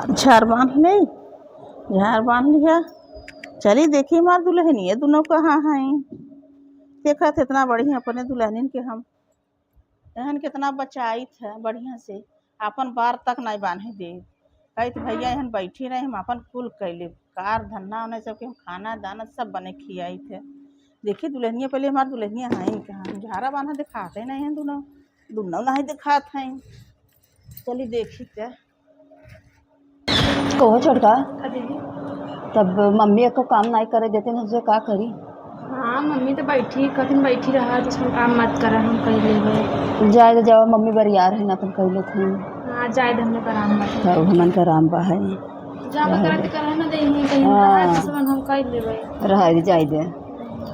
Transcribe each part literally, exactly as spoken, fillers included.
झार बांध ले, झार बांध लिया। चली देखी हमार दुलहनिया दुनो कहाँ हैं। देखत इतना बढ़िया अपने दुलहनिन के हम एहन कितना बचाइत है बढ़िया से, आपन बार तक नाहीं बान्हे दे। कहित भैया एहन बैठी रहे, हम आपन कुल कैले, कार धन्ना ओने सबके हम खाना दाना सब बने खियाइत है। देखी दुलहनिया, पहले हमार दुलहनिया हैं कहाँ, झारा बान्हा देखाते नाहीं हैं दुनो, दुनो नाहीं देखात हैं। चली देखी त। कहो छोटका, हाँ दीदी। तब मम्मी एको काम नाई करे देते न, हमसे का करी? हाँ, मम्मी तो बैठी, कथिन बैठी रहा, जिसमें काम मत करा, हम कर लेबे। जाए दे, जाओ, मम्मी बरियार है ना, अपन कर लेते हैं। हाँ, जाए दे, हमने का आराम बा। तब हमन का आराम बा है। जाबे हाँ। करे तो करे ना दे, यहीं कहीं हाँ। रहा, जिसमें हम कर लेबे। रहा दे, जाए दे।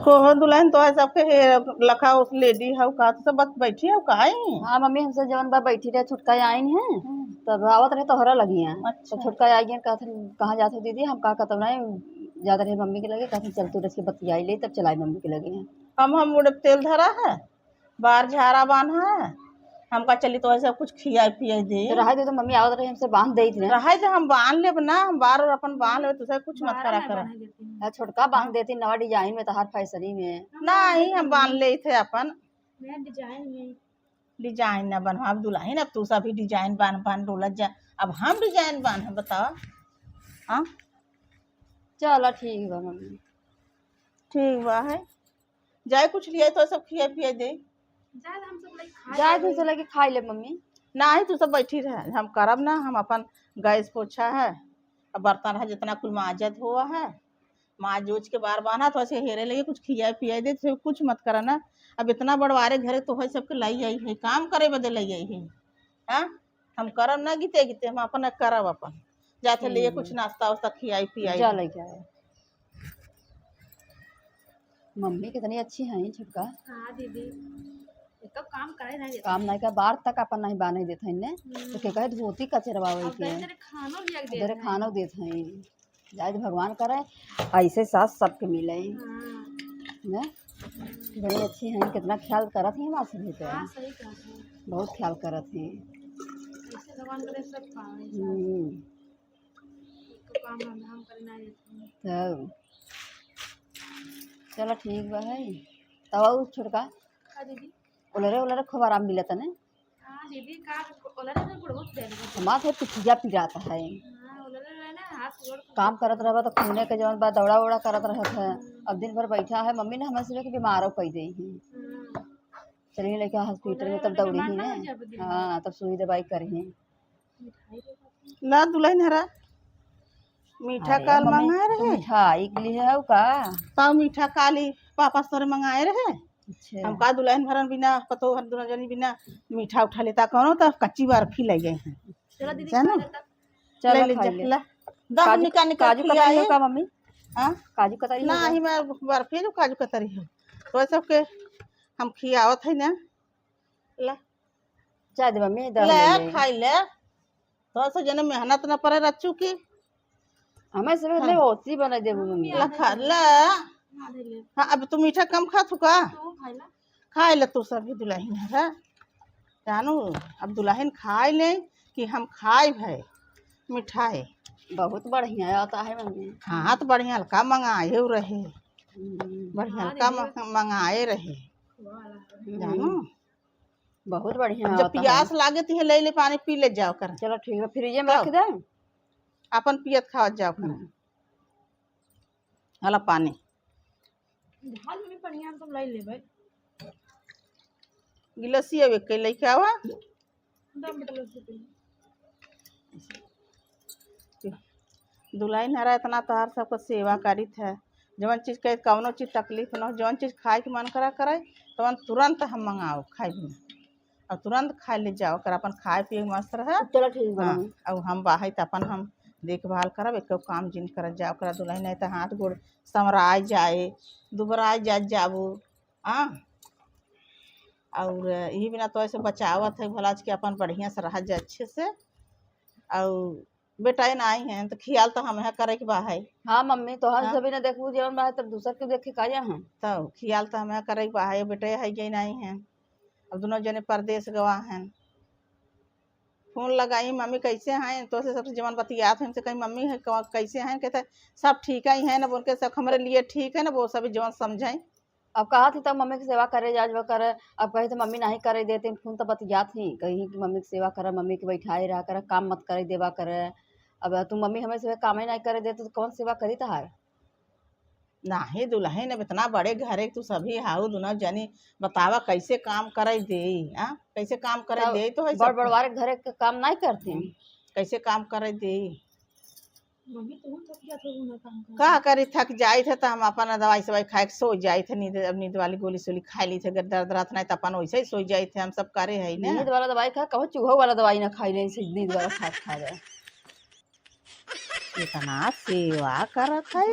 कहो दुलहन, तो है सबके हे लखा उस लेडी हउ का, तो सब बत-, बैठी हउ का आई? हाँ मम्मी, हमसे जवन बा बैठी रहे, छुटका आइन है, हम्म। तब आवत रहे तोहरा लगिया। अच्छा। तो छुटका आई गया, कहत, "कहाँ जात हो दीदी?" हम कहा, "कतौ नहीं, जात रहे मम्मी के लगे।" कहत, "चल तू रस के बतियाई ले, तब चलाई मम्मी के लगे।" हम, हम उड़े तेल धरा है, बार झारा बान्हा है, हमका चली तो ऐसे कुछ खियाई पियाई दे। तो रहे दे, तो मम्मी आवत रही, हमसे बांध देइत रहे। रहे दे, हम बांध लेब ना, हम बार और अपन बांध लेब, तुसे कुछ मत बारह करा मैं कर। बांध देती हूँ। हाँ, छोटका बांध हाँ। देती, नवा डिजाइन में, तोहार फैशनी में। नहीं, हम बांध लेइत है अपन। मैं डिजाइन में। डिजाइन ना बनवा, अब दुलहिन, अब तू सभी डिजाइन बांध बांध डोलत जा, अब हम डिजाइन बांध बताओ। हाँ, चलो ठीक बा मम्मी। ठीक बा है, जाए कुछ लिए तो सब खिया पिया दे। जाए हम सब लगे खा जाए लेबे। तुमसे लगे खाई ले मम्मी। नाही, तू सब बैठी रहे, हम करब ना, हम अपन गैस पोछा है, अब बर्तन है, जितना कुल माजत हुआ है, माज उज के बार बान्हा, तो ऐसे हेरे लगे, कुछ खियाए पियाए दे, तो कुछ मत करा ना। अब इतना बड़वारे घरे तो है सबके लाई आई है, काम करे बदे लाई आई है। हाँ, हम करब ना गीते गीते, हम अपन करब अपन। जाते लिए हम्म। कुछ नाश्ता उस्ता खियाई पियाई जा दे। लेके आए। मम्मी कितनी अच्छी हैं छोटका। हाँ दीदी, ये तो काम करे नहीं देते काम हैं। नहीं का बार तक अपन नहीं बांधे देते हैं ने। हम्म। तो के कहे धोती कचरवा वही अब के। तेरे खानो लिया के इधर देते हैं। खानो देते हैं। जाए तो भगवान करे, ऐसे सास सबके मिले। हाँ। ने? बड़ी अच्छी हैं, कितना ख्याल करत हैं हमारे सभी पे। हाँ, सही कहत हैं। बहुत ख्याल करत हैं। ऐसे भगवान करे सब पावे। हम्म। तो काम धंधा हम करे ना जाते हैं। तब। चलो ठीक बा है। तब और छोटका? का दीदी? ओलरे, ओलरे खूब आराम मिलत है ने? हाँ दीदी, का ओलरे में गोड़ बहुत दर्द होता है। हमार तो पिठिया पिरात है। हाँ, ओलरे रहे ना, हाथ गोड़ खूब काम करत रहबा तो खूने के जवन बा, दौड़ा उड़ा करत रहत है। हम्म। अब दिन भर बैठा है, मम्मी ने हमें सुबह के बीमारों कई दे ही। हम्म। चलिए लेके हॉस्पिटल में, ओलरे तब वाले दौड़ी बीमार ही ना ने। हो जाबे दिन भर। हाँ, तब सुई दवाई करी। ला दुलहिन हरा, मीठा अरे काल मम्मी, मंगाए तू रहे। मिठाई के लिए है का? पाव मीठा काली पापा सर मंगाए रहे। अच्छा। हम का दुलहिन भरन बिना, पतोह हर दुनो जनी बिना मीठा उठा लेता कौनो, तो कच्ची बर्फी ले गए हैं। चलो दीदी, जानो? खा ले तब। चलो ले, ले खा जा, ले। ला। दा हम काजू, निकाल, निकाल काजू खिया कतरी हो है। का मम्मी? हाँ? काजू कतरी हो ना, का? ही मैं बर्फी जो काजू कतरी हो। तो सबके हम खियावत है ना। ला। जा दे मम्मी, दह ले, ले ले। खाई ले। तो से जने मेहनत न पड़े रच्चू की। हमें से पहले हाँ। ओसी बना देबू मम्मी। ला खा, ला। हाँ, अब तू मीठा कम खात हो का? तू खाई ला। खाई ला तू सभी दुलहिन है। जानू, अब दुलहिन खाई ले कि हम खाई है मिठाई। बहुत बढ़िया आता है मम्मी। हाँ, तो बढ़िया हल्का मंगाए हो रहे। हम्म। बढ़िया हाँ, हल्का दीदी। मंग-, मंगाए रहे। वाह, हम्म। जानू? बहुत बढ़िया अब जब होता है। पियास लागे तो ये ले ले पानी पी ले जाओ कर। चलो ठीक है, फ्रिज में तब रख दे। अपन पियत खावत जाओ कर। हम्म। हला पानी। धान में बढ़िया हम सब ले लेबै। गिलसिया एक के लेके आवा। दम बटल से पी। दुलहिन हरा इतना तोहार सबको सेवा करित है, जवन चीज के कौनो चीज तकलीफ न हो, जवन चीज खाए के मन करा करे, तवन तुरंत हम मंगाओ, खाए भी। और तुरंत खाए ले जाओ, कर अपन खाए पिए के मस्त रहे। चलो ठीक बा हाँ, मम्मी। अब हम बाहर त अपन हम देखभाल करब, एको काम जिन करत जाओ, कर दुलहिन नहीं तो हाथ गोड़ समराए जाए, दुबराए जाए जाबू। हाँ, और यही बिना तो ऐसे बचावत है, भला आज के अपन बढ़िया से रह जाए अच्छे से। और बेटा ही ना आई हैं, तो ख्याल तो हमें करे के बा है। हाँ मम्मी, तोहर हाँ। सभी ने देखबू जीवन बा है, तब दूसर के देखे का जा हैं? तो ख्याल तो हमें करे के बा है, बेटे है जे नहीं हैं, अब दोनों जने परदेश गवा हैं। फोन लगाई, "मम्मी कैसे हैं?" तो से सबसे जवन बतियात है, हमसे कही, "मम्मी है, क-, कैसे हैं?" कहते, "सब ठीक ही है ना," बोल के, "सब हमरे लिए ठीक है ना," वो सब जवन समझाई। अब कहत ही तब मम्मी के सेवा करे जाजवा करे, अब कही तो मम्मी नहीं करे देते, फोन तो बतियात ही, कही कि मम्मी के सेवा करे, मम्मी के बैठाए रहा करे, काम मत करे देवा करे। अब तू मम्मी हमें से कामे नहीं करे देते तो कौन सेवा करी तहार? नाही दुलहिन, अब इतना बड़े घरे तू सभी हाउ दुनो जनी, बतावा कैसे काम करे देई, आ? कैसे काम करे तब देई तो है बड़ सब बड़वारे घरे के काम नहीं करती। हम्म, कैसे काम करे देई? मम्मी, तू थक जात हो ना काम कर। का करी, थक जाइत है तो हम अपन दवाई सवाई खाए के सो जाइत है, नींद, अब नींद वाली गोली सोली खाई ली थे, अगर दर्द रहत नहीं तो अपन वैसे ही सो जाइत है, हम सब करे है ना। नींद वाला दवाई खा, कहो चूहो वाला दवाई ना खाई ले, से नींद वाला खा खा जाए। इतना सेवा करत है,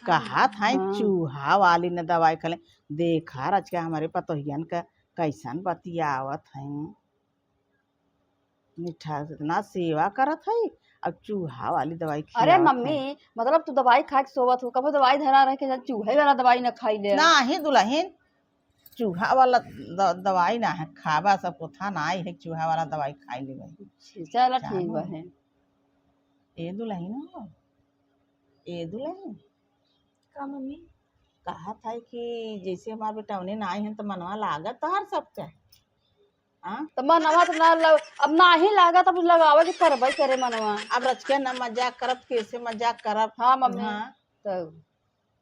कहत है हाँ। चूहा वाली न दवाई खा ले। देखा रच के हमारे पतोहियन का कैसन बतियावत है, मीठा इतना सेवा करत है, अब चूहा वाली दवाई अरे खियावत है। मम्मी, मतलब तू दवाई खा के सोवत हो, कबो दवाई धरा रह के जा चूहे वाला दवाई न खाई ले। नाही दुलहिन, चूहा वाला द-, दवाई ना है, खाबा सब कोथा ना आई है, चूहा वाला दवाई खाई ले भाई। चला ठीक बा है। ए दुलहिन हो, ए दुलहिन। का मम्मी? कहत है कि जैसे हमार बेटौनी ना आई है तो मनवा लागत तोहार सबके। हाँ? तो मनवा तो ना लग-, अब ना ही लागत, अब लगावे के करबे करे मनवा। अब रचके ना मजाक करब, कैसे मजाक करब? हाँ मम्मी। हाँ। तो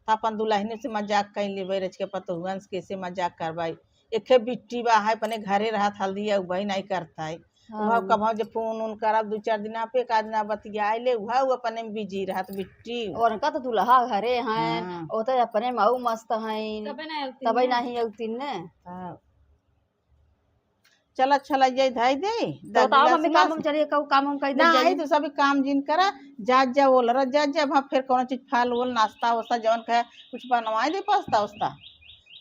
तो अपन दुलहिन से मजाक कइ लेबै, रच के पतोहुअन से कैसे मजाक करबै। एके बिट्टी बा है, अपने घरे रहत, हल्दी उबई नहीं करत है। हाँ। उहाँ कबहुँ जब फोन उन करब, दू चार दिन आप एक आध दिन बतियाए ले, उहाँ उ अपने में बिजी रहत बिट्टी। और उनका तो दुल्हा घरे हैं, हाँ। वो तो अपने में ऊ मस्त हैं, तबे नहीं अउतिन तबे ने। नहीं अउतिन ने। हाँ। चला, चला जाई, धाई दे, तो बताओ दगिला मम्मी, से काम मस- हम चलिए, कहू काम हम कह दे ना, जाई। आई तो सभी काम जिन करा, जा, जा, ओलरा, जा, जा, वहाँ फिर कौनो चीज फल ओल, नाश्ता वास्ता, जवन कहे, कुछ बनवाए दे, पास्ता वास्ता,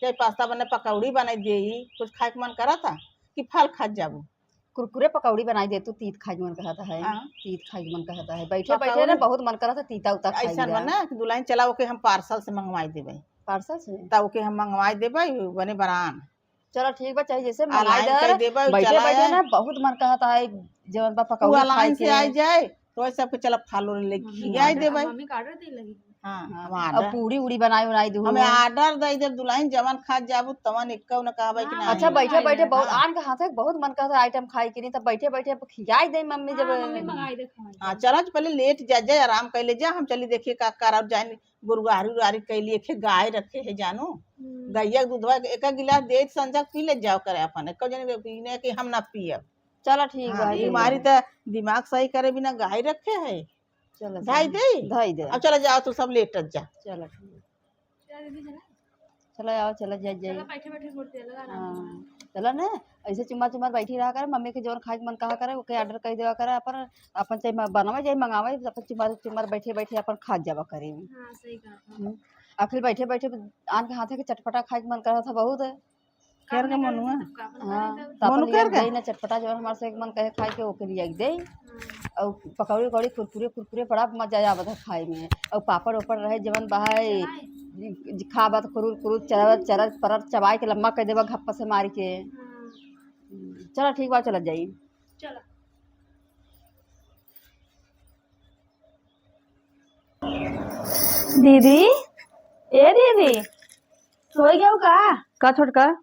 चाहे पास्ता बने, पकौड़ी बनाई दे, कुछ खाए के मन करा था कि फल खात जाबू? कुरकुरे पकौड़ी बनाई दे तू, तीत खाए के मन कहता है, हाँ। तीत खाए के मन कहता है, बैठे, बैठे पकौड़ी ना बहुत मन करता है, तीता उता खाए ऐसा के। बना कि दुल्हन चला, ओके हम पार्सल से मंगवाई देबे। पार्सल से? तब ओके हम मंगवाई देबे, बने बरान। चलो ठीक बा, चाहे जैसे आ, मंगाई लाइन दे, कर देबा, बैठे चला बैठे आए। ना बहुत मन कहता है, जवन बा पकौड़ी हुआ खाए लाइन से के। आई जाए, तो ऐसे आपके चला फल उल ले हम्म, खियाई order, देबा। मम्मी का order दे लगी। हाँ, हाँ, हम अब order। पूरी उड़ी बनाई उनाई दू। हमें order दे दे, दुल्हन जवन खा जाबू, तवन एक्का उन्हें कहबा कि हाँ, नहीं। अच्छा, मम्मी बैठे मंगाई बैठे दे। बहुत हाँ। आन के हाथे बहुत मन कहता है item खाए के नहीं, तब बैठे बैठे अब खियाई दे मम्मी जब हाँ, मम्मी मंगाई दे खाए। हाँ, चला पहले लेट जा, जा, आराम कर ले जा, हम चली देखिए का करब जाए। गुरुआरी उरुआरी कैली, एक गाय रखे है जानू, हम्म। गैया के दूधवा एक गिलास दे संझा पी ले जाओ करे अपन, एको जने पीने कि हम ना पियब। चलो ठीक हाँ, बा, ई ठीक मारी बा। त दिमाग सही करे बिना गाय रखे है। चलो, धाई चलो। दे। धाई दे। अब चलो जाओ, तू सब लेटत जा। चलो ठीक। चलो दीदी, चला। चलो आओ, चलो जाए, जाए। चलो बैठे बैठे मूर्ति अलग आराम से हाँ। चलो ना, ऐसे चुम्मा चुम्मा बैठी रहा करे, मम्मी के जवन खाए के मन कहा करे, ओके order कर देवा करे, अपन, अपन चाहे म-, बनावे चाहे मंगावे, अपन चुम्मा चुम्मा बैठे बैठे अपन खात जावा करे। हाँ, सही कहा था। हम्म। आखिर बैठे बैठे आन के हाथे के चटपटा खाए के मन करत है बहुत। केर के मनुआ? हाँ, तो अपन मनु केर के? ना चटपटा जवन हमारे से एक मन कहे खाए के, ओके लिया के दे। हाँ। और पकौड़ी उकौड़ी, कुरकुरे कुरकुरे बड़ा मजा आवत है खाए में। और पापड़ ओपड़ रहे जवन बहाए, खाबत कुरुर कुरुर चरत चरत परत चबाए के लम्बा कर देबा घप्पा से मार के। हाँ। चलो ठीक बा, चलत जाई। चलो। दीदी, ए दीदी, सोई गयो का? का छोटका?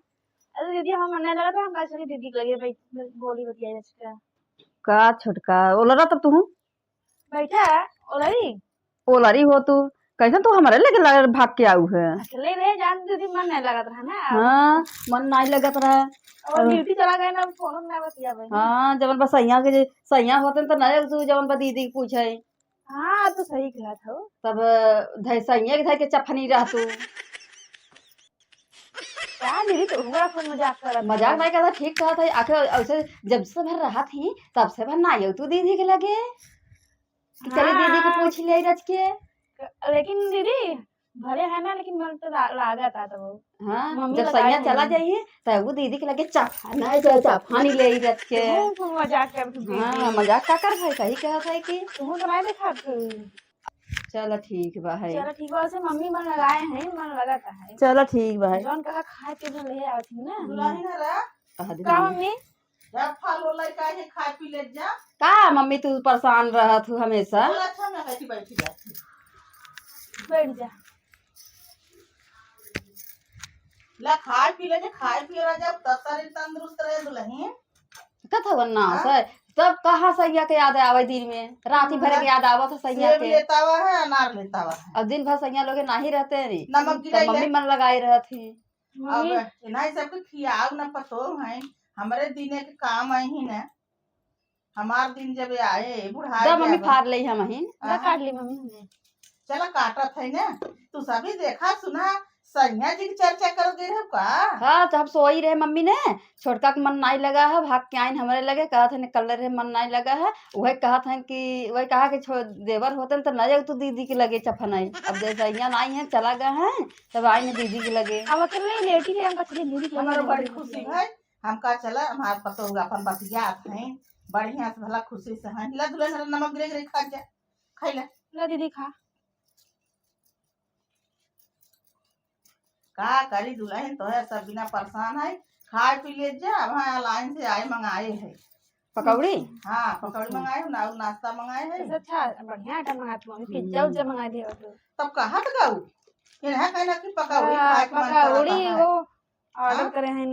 अरे दीदी, हम मन नहीं लगा था, हम कहा चली दीदी के लगे बैठ, बोली बतियाई इसका। का छोटका, ओलरा तब तू? बैठा, ओलरी। ओलरी हो तू, कैसन तू हमारे लेके लग-, भाग के आऊ है? अकेले रहे जान दीदी, मन नहीं लगत रहा ना। हाँ, मन नहीं लगत रहा। और और duty चला गए ना, फोन ना बतियावे। हाँ, जवन बस सैया के जे, सैया होते तो नहीं तू जवन बा दीदी के पूछे। हाँ, तो सही कहत हो। तब धै-, सैया के धै के चफनी रह तू। का दीदी, तू हमरा खूब मजाक करत मजाक हो। नहीं करता, ठीक कहत है। आखिर ऐसे जब से भर रहत ही, तब से भर ना आयो तू दीदी के लगे। कि चली हाँ। दीदी के पूछ ले रच के। लेकिन दीदी, भले है ना, लेकिन मन तो ला-, लागत आ तो। हाँ, मम्मी जब लगाए सैया चला जाइए, तब वो दीदी के लगे चफाना है, चाहे चफानी ले ही रच के। तू खूब मजाक कर तू दीदी। हाँ, मजाक का कर भाई, सही कहत है कि। तू तो नहीं देखा तू। चलो ठीक बा है। चलो ठीक बा, वैसे मम्मी मन लगाए हैं, मन लगाता है। चलो ठीक बा है। जौन कहा खाए के जो ले आवत ही ना। बुलाही ना रा। कहा दे का मम्मी। मम्मी? जब फल होला, काहे खाए पी ले जा। का मम्मी, तू परेशान रहत हूँ हमेशा? बोला, अच्छा, मैं बैठी, बैठी जाती। बैठ जा। ला, खाए पी ले जा, खाए पी रह जा, तब शरीर तंदुरुस्त रहे दुल्हन। कत हवन ना हाँ? सर, तब कहाँ सैया के याद आवे दिन में? रात ही भर के हाँ। याद आवत है सैया सेब के। लेता हुआ है, अनार लेता हुआ है। अब दिन भर सैया लोग नाही रहते हैं रे। नमक तब गिराई मम्मी ले। मन लगाई रहत ही। अब मम्मी। इन्हीं सबके खियाव न पतो है, हमरे दिने के काम आई ही न। हमार दिन जब आए, बुढ़ा दा मम्मी गया बा। फाड़ ले हम ही। दा हाँ। काट ली मम्मी हमने। चला काटत है ना, तू सभी देखा सुना, सैया जी की चर्चा कर दे रहे का? हाँ, तो हम सोई रहे मम्मी ने, छोटका के मन नाई लगा है, भाग के आइन हमरे लगे, कहत है निकल रहे मन नाई लगा है, वही कहत है कि, वही कहा कि छो-, देवर होते न तो न जाओ तू दीदी के लगे चफन आई। अब जैसे सैया नाई है, चला गया है, तब आई न दीदी के लगे। अब अकेले लेटी रहे, हम कचरी दीदी के हमारा लगे बड़ी लेटी खुशी रहे। है, हम कहा चला, हमार पतोह अपन बतियात हैं, बढ़िया से भला खुशी से हैं। ला दुल्हन, नमक गिरे गिरे खा जा, खाई ला। ला दीदी खा। का करी दुल्हन, तोहे सब बिना परेशान है, खाए पी ले जा। अब हाँ, लाइन से आए मंगाए है। पकौड़ी? हाँ, पकौड़ी मंगाए है ना, और नाश्ता मंगाए है। अच्छा, अच्छा, बढ़िया आइटम मंगा तू, अभी पिज्जा हम्म। उज्जा मंगा दिया तू। तब कहा तो गाऊ, इन्हें कहना कि पकौड़ी हाँ, खाए के मन करत पकौड़ी है। वो order हाँ? करे हैं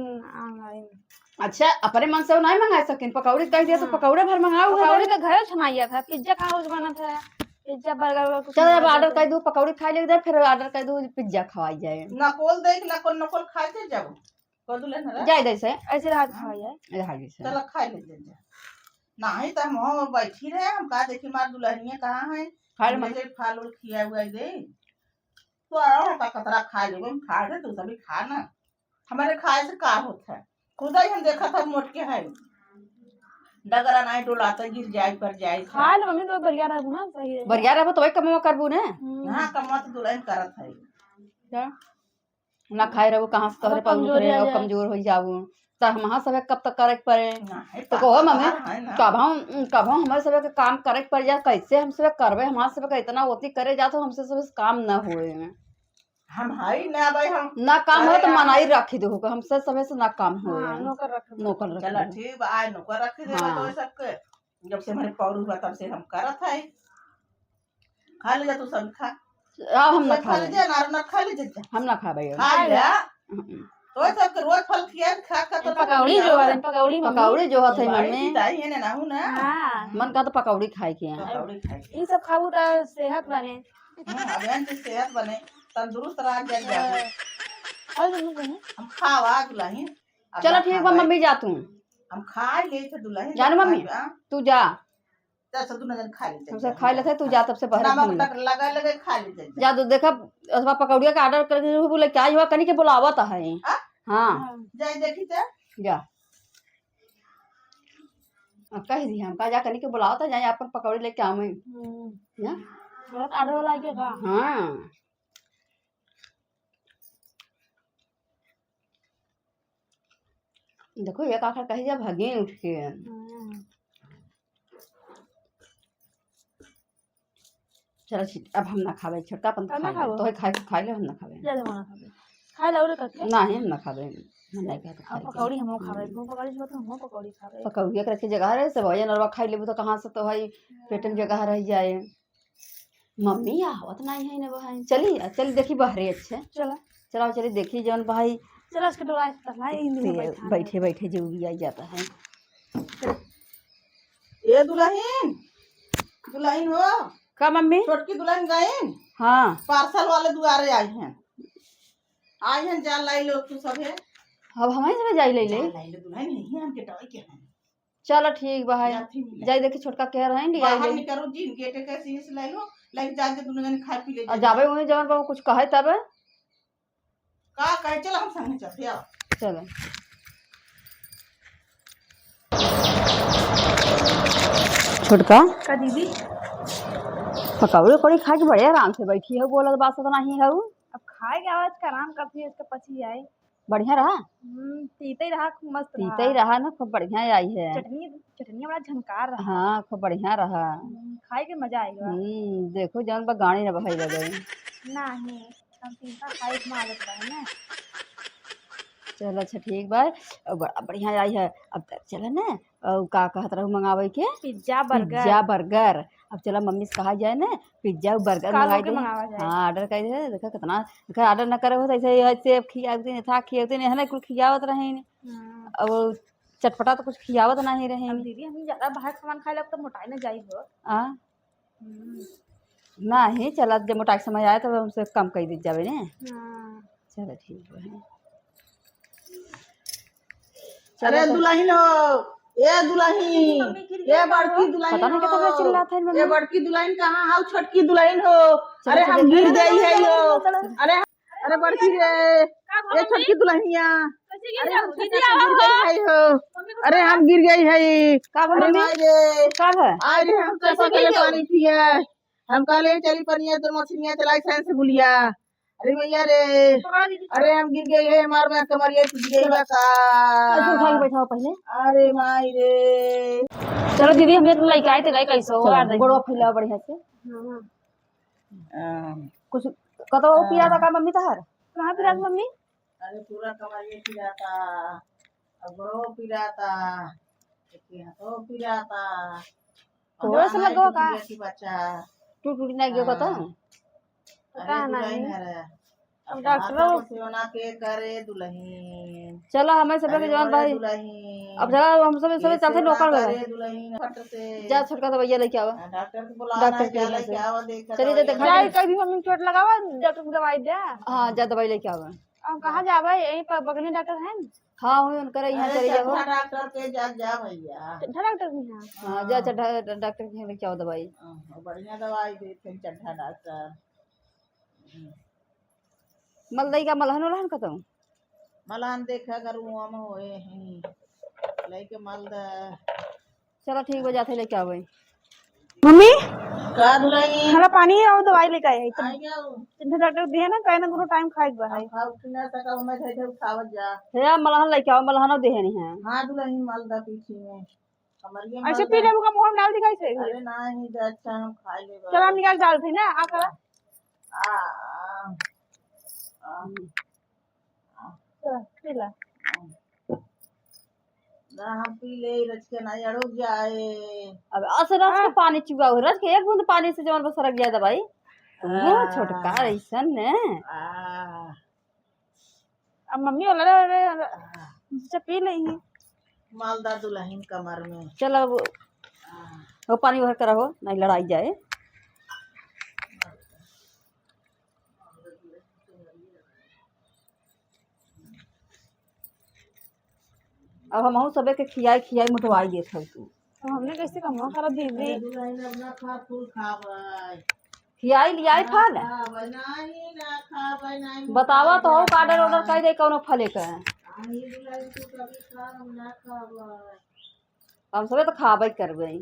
online। अच्छा, अपने मन से वो नहीं मंगा सकिन, पकौड़ी कह दिया तो हाँ। पकौड़े भर मंगाओ है पकौड़ी भाई। तो घरे से मंगाया था, पिज्जा कहाँ रोज बनत है? पिज्जा, बर्गर, वर्गर कुछ चल, अब मंगाया order था। कर दू, पकौड़ी खाई ले उधर, फिर order कर दू, पिज्जा खवाई जाए। नकोल देख, नकोल, नकोल खाए के जाओ। कर दू लेना रे। जाए दे से। ऐसे हाथ हाँ। खवाई जाए। ए, हाय से। चल, खाई ले जा। नहीं तो हम हो बैठी रहे, हम कहा देखी मार दुल्हनिया कहाँ है? खाए ले हम मम्मी। ले फल उल खिया हुआ दे। तो आओ, हटा कतरा खा लेबे, हम खा ले, तू सभी खा ना। हमारे खाए से का होत है? खुदा ही हम देखत है मोट के है। डगरा नहीं डोलाता, गिर जाए, पड़ जाए। खा ले मम्मी, तो बढ़िया रहबू ना, सही रहे। बढ़िया रहबू तो वही कमवा करबू ना। हम्म। हाँ, कमवा तो दुल्हन करत है। क्या? ना खाए रहबू, कहाँ से तोहरे अब पाऊ कमजोरी उतरे आ और जाए। कमजोर हो जाबू। त हम हाँ सबे कब तक करे के पड़े? नहीं, तो कहो पापा मम्मी, बाहर है ना। कब हम, कब हम हमारे सबे के काम करे के पड़ जाए, कैसे हम सबे करबे? हमारे सबे के इतना ओती करे जात हो, हमसे सबे से काम ना होए। हम हई ना भाई, हम ना काम करे हो तो ना। मनाई रखी दो, हमसे सबे से ना काम होए। हाँ, नौकर रख दो। नौकर रख चला दो। ठीक बा, आए नौकर रख दे हाँ। तो सबके। जब से हमारे पौरू हुआ तब से हम करत है। खा ले जा तू सब, खा। अब हम ना सब खा खाबे। ले जा, अनार उनार खा ले जा, जा। हम ना खाबे अब। खा ले। हम्म। तो सबके रोज फल खिया, खा, खा, तो पकौड़ी जो है, पकौड़ी मम्मी। पकौड़ी जो है, पकौड़ी मम्मी। पिताई है ना, ना, ना। हाँ। मन का तो पकौड़ी खाए के है। पकौड़ी खाए के। ई सब खाबू त सेहत बने। हम्म, अब एन से सेहत बने, तंदुरुस्त रह जाए, जाए। और दुनू बने। हम खावा दुल्हन, अब चलो ना ठीक बा, खाबे। मम्मी जा तू। हम खा ले थे दुल्हन, जानू मम्मी, खाबा। तू जा। जा, सब दुनो जन खा ले, हमसे जा। खा लेते, तू जा, तब से बहरे नमक घूम ले। टक लगा लगे खा ले, जा, जा। जा, तो देखा, असवा पकौड़िया का order करके जो बोले, क्या हुआ, कनी के बुलावत है। आ? हाँ। हाँ। जाए देखी तो। जा। अब कह दी हम, कहा जा, कनी के बुलावत है, जाए अपन पकौड़ी लेके आवे। हम्म। ना? बहुत order वाला के का? हाँ। देखो, एक आखर कही जा, भागे उठ के। हम्म। चलो, ठीक, अब हम ना खाबे, छोटका अपन अब ना खाए ले। खाबो? तोहे खाए के खाए ले, हम ना खाबे। ले, ले, हम ना खाबे। खाए ले, और करके? नहीं, हम ना खाबे। हम नहीं खाते अब खाए के। पकौड़ी हमहू खाबे, हम्म। तुम पकौड़ी छुआ तो हमहू पकौड़ी खाबे। पकौड़िया के रखे जगह रहे, सब भैया नरवा खाई लेबू तो कहाँ से तो भाई पेट में जगह रह जाए। मम्मी आवत नहीं है ना बहन। चली, चली देखी बहरे अच्छे। चला। चला, चली देखी जौन भाई। चला, इसके डोला इतना है, हिंदी में ते बैठा है। बैठे, बैठे जो भी आई जाता है। ए दुल्हन, दुल्हन हो। का मम्मी? छोटकी दुल्हन गईन? हाँ। Parcel वाले दुआरे आई हैं। आई हैं, जा लाई लो तू सभे। अब हमें से जाई ले ले। जा लाई लो दुल्हन, यही हमके टॉय के हैं। चलो ठीक बा, है। जाती मिले। जाई देखी छोटका के रहन, ले आई बाहर ले। निकलो जी, गेट के शीश ले लो, लेके जा के दुनू जने खा पी ले और जाई। जाबे वहीं जवन बाबू कुछ कहे तब। का कहे, चलो हम संगे चलते, आओ। चलो। छोटका। का दीदी? पकौड़ी उकौड़ी खा के बड़े आराम से बैठी हो, बोलत बात तो नहीं है। अब खाए के आवाज का आराम करती है, इसके पची जाए। बढ़िया रहा? हम्म, तीते ही रहा, खूब मस्त रहा। तीते ही रहा ना, खूब बढ़िया आई है। चटनी, चटनी बड़ा झनकार रहा। हाँ, खूब बढ़िया रहा। हम्म, खाए के मजा आएगा। हम्म, देखो जौन बा गाड़ी न बहाई लगे। नहीं, हम तीता खाए के आदत बा ना। चल, अच्छा, ठीक बा। अब बड़ा बढ़िया आई है। अब त चल न, अउ का कहत रहू मंगावे के? पिज्जा, बर्गर। पिज्जा, बर्गर। अब चला, मम्मी से कहा जाए न, पिज्जा अउ बर्गर काल मंगाई होके दे। मंगावा जाए। हाँ, order कर दे। देखा कितना, देखा, order न करे हो त ऐसे ही, ऐसे अब खिया दिन था, खिया दिन है ना, कुल खियावत रहे ने। हाँ। अब चटपटा तो कुछ खियावत नहीं रहे अब ने। दीदी, हम ज्यादा बाहर सामान खाए लब तो मोटाई न जाई हो। आ? हम्म। नाही, चला, जब मोटाई के समय आए, तब हमसे कम कर दी जावे ने। हाँ। चला, ठीक बा। चला, अरे तो दुलहिन हो, ए दुलहिन, मम्मी गिर ए गई बड़की हो। दुलहिन पता नहीं हो, कितना चिल्लात है ए मम्मी। बड़की दुलहिन कहाँ हो, छोटकी दुलहिन हो? चला, अरे चला, हम चला, गिर चला, गई है चला, हो। चला, चला। अरे अरे बड़की रे, का भा ए मम्मी? छोटकी दुलहिनिया। कैसे गिर अरे जाऊ? हम दीदी, छोटका आवा गिर हो। गई है हो। मम्मी को अरे पकड़। हम गिर गई है। का भा अरे मम्मी? माई रे। का भा? आए रे हम कैसे कैसे गिर चले जाऊ? पानी पिए। हम कहले चली पनिया तो मछलियाँ चलाई सैन से बुलिया। अरे भैया रे। पकड़ा दीदी। अरे हम गिर गई है, मार मार कमरिया टूट गई बा का। ऐसे उठा के बैठाओ पहले। अरे माई रे। चलो दीदी, हमें तो लइका आए थे, गए कैसे हो? चलो, यार, देखो। गोड़वा फैलाओ बढ़िया से। हाँ, हाँ। अम, कुछ कतौ हाँ। पिराता का मम्मी तहार? कहाँ पिरात मम्मी? अरे पूरा कमरिया पिराता, अब गोड़ो पिराता, एक हाथो पिराता। तोरे से लगवा का? की बच्चा। टूट टूट ना गयो कतौ? हाँ। अरे पता दुलहिन नहीं। हरे। अब अब डॉक्टरों डॉक्टर सेवा ना के करे दुलहिन। चलो, हमें सबके अरे जवान मोरे भाई। दुलहिन। अब चलो, हम सब, सब ये चलते सेवा नौकर करे वाला। दुलहिन, फट से। जा, छोटका दवाइया लेके आवा। हाँ, डॉक्टर को बुलाना डॉक्टर के क्या यहाँ से। लेके आवा, देख चलिए, दवाइया। देखा जाए, कभी मम्मी चोट लगावा, डॉक्टर को दवाई दे। हाँ, जा, दवाई लेके आवा। अब कहाँ जाबे? यहीं पर बगल में डॉक्टर है ना? हाँ, वही उनकर यहाँ अरे, चले जाओ। चड्ढा डॉक्टर के जा, जा भैया। चड्ढा डॉक्टर भी है? हाँ, जा, हाँ। चड्ढा डॉक्टर के यहाँ लेके आओ दवाई। हाँ, बढ़िया दवाई देते हैं चड्ढा डॉक्टर। मलदई का मलहन उलहन कतौ? मलहन देखा अगर उहाँ में होए हैं, लेके मल द। चलो ठीक बा, जाते लेके आवे। मम्मी, का दुलहिन? खाना पानी और दवाई लेके आए हैं। आई जाओ। चिंता डॉक्टर दिए ना, कहे ना दोनों टाइम खाए के बा है। हम खाओ कि ना सका, मैं धै धै उठावत जा। हे, मलहन लेके आओ, मलहन देहे नहीं है। हाँ दुलहिन, मल द पीछे में। कमरिया ऐसे मल पी द। लेबू का मुँह में डाल दी कैसे? अरे नहीं, दे अच्छा हम खा लेबा। चलो हम निकाल डालते हैं ना, आ कर। आ, आ, आ। चल, पी ला। ना, हम पी ले, रच के ना अड़ुक जाए। अब असर रच के हाँ। पानी चुआ हो, रच के एक बूंद पानी से जवन बस सरक जाए दवाई। तुम हाँ। छोटका ऐसन ने। आ। अब मम्मी वाला रे, रे, रे, हाँ। अच्छा, पी लेंगी। मल द दुलहिन कमर में। चल अब हाँ। वो पानी भर कर रहो, नहीं लड़ाई जाए। अब हमहू सबे के खियाई खियाई मोटवाई देत हऊ तू। तो हमने कैसे कमवा करत दीदी? अरे दुलहिन, अब ना खा, फूल खाबै। खियाई लियाई ना फल। खाबै, नाही ना खाबै, नाही बतावा तो, मोटाई order order जाबै। कर दे कौनो फले का। नाही दुलहिन, तू कभी खा, हम ना खाबै। हम सबे तो खाबै करबै।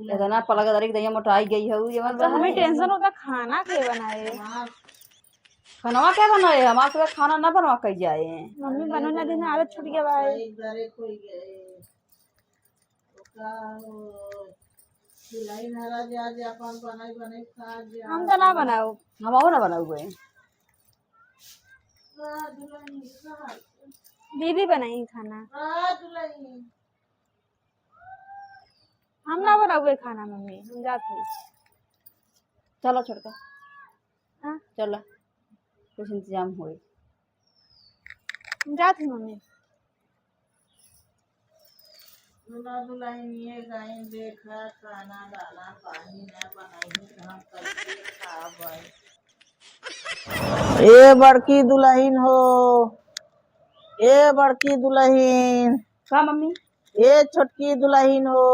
इतना पलक दरी के दैया मोटाई गई है, ये मत तो हमें बनाए। Tension होता खाना के बनाए। खानवा के बनाए? हमारे सबे खाना ना बनवा के जाए। मम्मी बनो ना दिन आदत छूट गया भाई। एक बार एक हो गए। ओका हो, सिलाई ना रह जा, जा अपन बनाई, बनाई खा जा। हम तो ना बनाओ। हम और ना बनाओ गए। वाह, दुल्हन, वाह। दीदी बनाई खाना। वाह, दुल्हन। हम ना बनाओगे खाना मम्मी, हम जात हई। चलो छोटका। हाँ? चलो, कुछ इंतजाम होई। हम जात हई मम्मी। दूल्हा दुल्हनिया गइन देखा, खाना दाना पानी ना बनाई, हम कैसे खाबै? ए बड़की दुल्हन हो, ए बड़की दुल्हन। का मम्मी? ए छोटकी दुल्हन हो,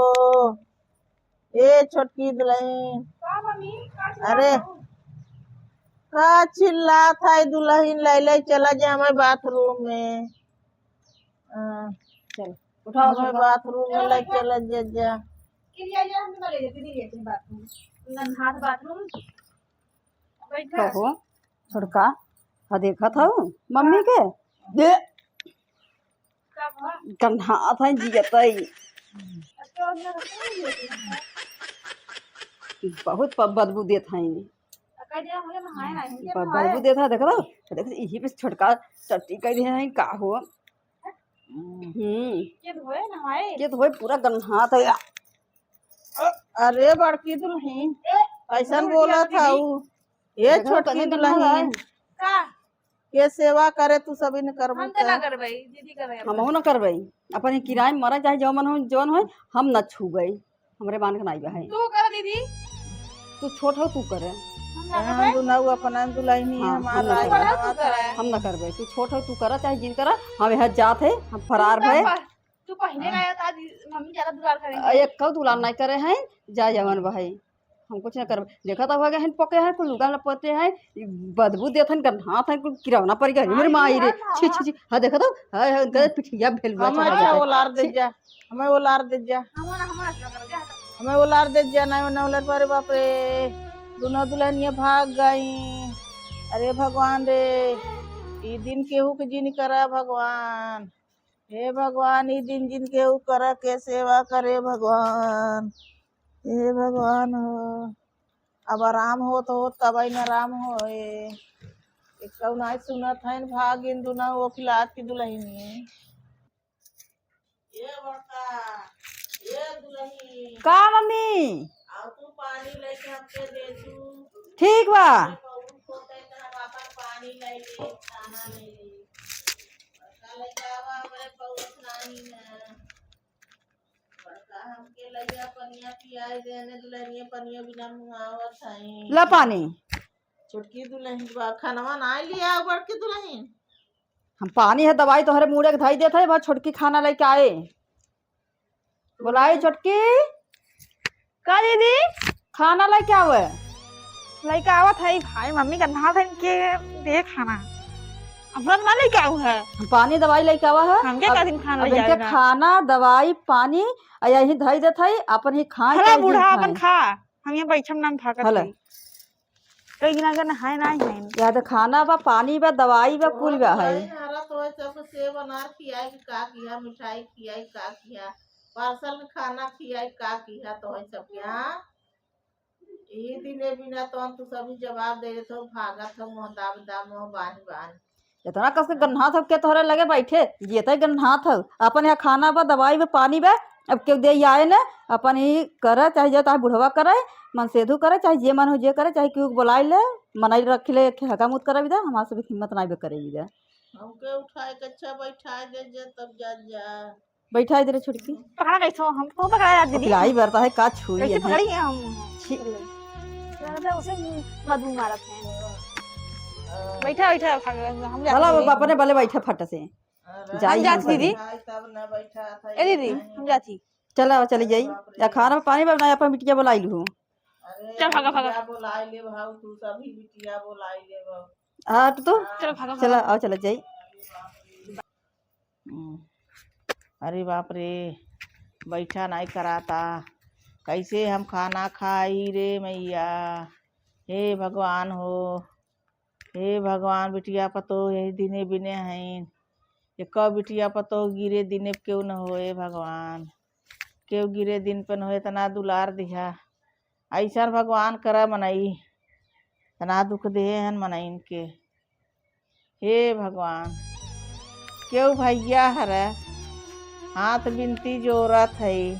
ए छोटकी दुल्हन। का मम्मी? का चिल्लात अरे, हो? का चिल्लात है दुल्हन? लै लै चला जा हमारे बाथरूम में। हाँ। चल, उठाओ हमारे छोटका। बाथरूम में लै चला जा, जा। के लिए आइए, हम तो ले लेते, ले लेते हैं बाथरूम। नन्हात बाथरूम। बैठा। कहो, छोटका, हाँ देखत हऊ मम्मी के? दे। गन्हात है जियत है। बहुत प-, बदबू देत है। ब-, बदबू देत है, देख लो, देख, यही पे छोटका टट्टी कर दिया है, का हो? हम्म। के धोए नहाए? के धोए, पूरा गन्हात है। अरे बड़की दुलहिन, अइसन बोलत हऊ। ए छोटकी दुलहिन, का? के सेवा करे तू सभी ने करबो हम तो ना करबई, दीदी करबई। हमहू ना करबई। अपन ही किराए में मरा चाहे जौन हो, जौन होए, हम ना छूबई। हमरे मान के नाई बा है। तू कर दीदी। तू छोट हो, तू करे। हम ना करबई। दुनऊ अपन दुलहिनी हाँ, हमार हम ना राज करबई। हम ना करबई। तू छोट हो, तू करा चाहे जिन करा। हम यहाँ जात है, हम फरार भए। तू पहले ना आया था, मम्मी ज्यादा दुलार करेंगे। एक कऊ दुलार नहीं करे हैं, जा जवन भाई। हम कुछ ना करब। देखा तो हो गए हैं, पके हैं, कुल लुगा लपटे हैं, ई बदबू देत हैं, गन्हात हैं, कुल किरौना पड़ गए। मेरे माई रे, छी, छी, छी। हाँ, देखा तो, हाय, हाय, उनका पिठिया भेल बा, हमें चला अच्छा जाता है। ओलार दे जा, हमें ओलार दे जा। हमें ओलार दे जा, ना, ना ओलार, अरे बाप रे, दुनऊ दुलहिनिया भाग गई। अरे भगवान रे, ई दिन केहू के जिन करा भगवान। हे भगवान, ई दिन जिन केहू करा के सेवा करे भगवान। हे भगवान हो, अब आराम होत होत तबई न आराम होए। एक कौन आज सुनत हइन, भागिन दुना ओखिलात की दुलहिनी। ए बड़का, ए दुलहिन। का मम्मी? आओ तू पानी लेके हमके दे तू। ठीक बा। हमरे पौरुष होते त हम आपन पानी ले ले, खाना ले ले। बड़का लइका आवा, हमरे पौरुष नाही ना। बड़का हमके लइया पनिया पियाई देने, दुलहिनिया पनिया बिना मुआवत हई। ला पानी। छोटकी दुलहिन बा, खनवा ना लिया, बड़की दुलहिन। हम पानी है, दवाई तोहरे मुड़े के धई देत है, बस छोटकी खाना लेके आए। बोलाई छोटकी। का दीदी? खाना लेके आवे। लेके आवत है भाई, मम्मी का नहा धन के दे खाना। अपना तो ना लेके आऊ है। हम पानी दवाई लेके आवा है। हमके अब, का दिन खाना अब ले इनके जाएगा? खाना, दवाई, पानी, आ यही धई देत है, अपन ही खाए हला चाहे बूढ़ा जिन अपन खाए। खा, हम यहाँ बैठम नाम भागत हला। है। कई दिन अगर नहाए ना है। या तो खाना बा, पानी बा, दवाई बा, कुल बा है। हरा तो है सबके सेव अनार खियाई कि का किया, मिठाई खियाई का किया, पार्सल में खाना खियाई का किया, तो है सबके, हाँ? ई दिने बिना तो हम तू सभी जवाब दे देत हो, भागत हो, मुँह दाब दाब, मुँह बान बान। इतना कस के गन्हात हो के तोहरे लगे बैठे, जियते गन्हात हो। अपन यहाँ खाना बा, दवाई बा, पानी बा, अब केहू दे आए न, अपन ही करे, चाहे जे ताहे बुढ़वा करे, मनसेधु करे, चाहे जे मन हो जे करे, चाहे केहू के बोलाई ले, मनई रख ले, एक हका मुत करे बिदा, हमार सब हिम्मत नाई बे करे बिदा। हमके उठाए के अच्छा बैठाए दे जे तब जा जा। बैठाई दे रे छोटकी। पकड़ा कैसे हो? हम तो पकड़ा यार दीदी। पिलाई बरता है का छुई कैसे है? पकड़ी है हम? छी। ज्यादा उसे बदबू मारत है। बैठा, बैठा, हम जाते चला, हैं। वो अपने बले बैठा फट से। अरे, जाई हम हम जाती चली। दीदी। बैठाई तब न बैठा था, ए दीदी, ये हम जाती। चला, चली जाई। बाप रे। या खाना पानी बा ना, अपन बिटिया बोलाई लू। अरे, चल, भागा, भागा। बिटिया बोलाई ले भाऊ, तू सभी बिटिया बोलाई ले भाऊ। हट तो। चल, भागा, चला, भागा। आओ, चला जाई। हम्म। अरे बाप रे, बैठा नाई कराता, कैसे हम खाना खाई रे मैया, हे भगवान हो, हे भगवान, बिटिया पतोह यही दिने बिने हईन, एको बिटिया पतोह गिरे दिने केहू न होए भगवान, केहू गिरे दिन पे न होए, इतना दुलार दिहा, ऐसन भगवान करा मनई, इतना दुख देहे हन मनइन के। हे भगवान, केहू भैया हरे, हाथ बिनती जोरत हई,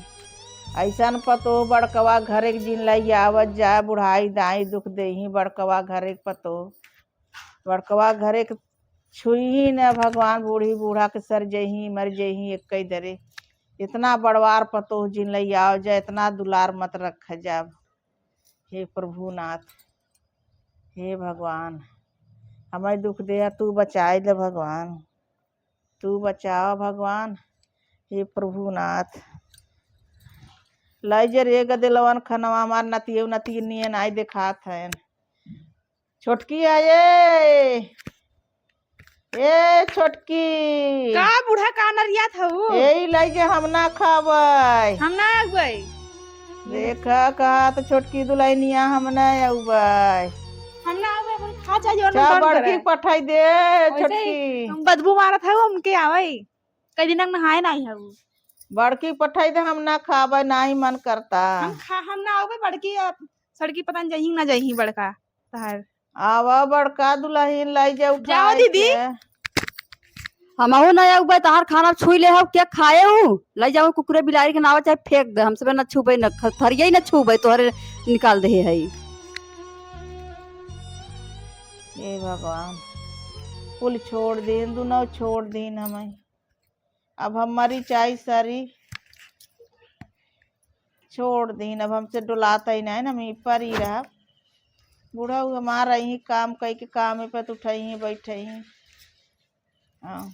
ऐसन पतोह बड़कवा घरे के जिन लई आवत जाए, बुढ़ाई दाई दुख देही बड़कवा घरे के पतोह, बड़कवा घरे के छुई ही न भगवान, बूढ़ी बूढ़ा के सर जही, मर जही एक दरे। इतना बड़वार पतोह जिन लई आव जा, इतना दुलार मत रख जाब। हे प्रभुनाथ, हे भगवान, हमें दुख दे, तू बचाई ले भगवान, तू बचावा भगवान, हे प्रभुनाथ। लाई जे रे गदेलवन खनवा, हमार नतियो नतिनियन आई देखात हन। छोटकी आए, ए छोटकी। का बूढ़ा का नरियात हऊ? ए लाई जे हम ना खाबै। हम ना आउबै। देखा कहा तो छोटकी दुलहिनिया हम ना आउबै। हम ना आउबै, अपन खा चाहे जवन मन करे। बड़की पठाई दे वैसे ही छोटकी। हम बदबू मारत हऊ, हमके आवै। कई दिन नहाए नाही हऊ। बड़की पठाई दे, हम ना खाबै, नाही मन करता। हम खा, हम ना आउबै, बड़की अब सड़की पता न जइही ना जइही बड़का। तहार। आवा बड़का दुलहिन, लाई जाऊ जाओ खाए दीदी। के। हमहू ना आऊ बे, तहार खाना छुई ले हऊ, क्या खाए हूँ? लाई जाऊ कुकुरे बिलारी के नावा चाहे फेंक दे, हमसे बे ना छुबे, ना ख-, थरिया ही ना छुबे, तोहरे निकाल दे है। हे भगवान, कुल छोड़ दीन, दुनो छोड़ दीन हमें। अब हम मरी चाही सरी, छोड़ दीन, अब हमसे डोलात ही नहीं, हम ई पर ही रहब। बूढ़ा हमार रही काम कई के, काम पे तो उठई ही, बैठई ही। हाँ,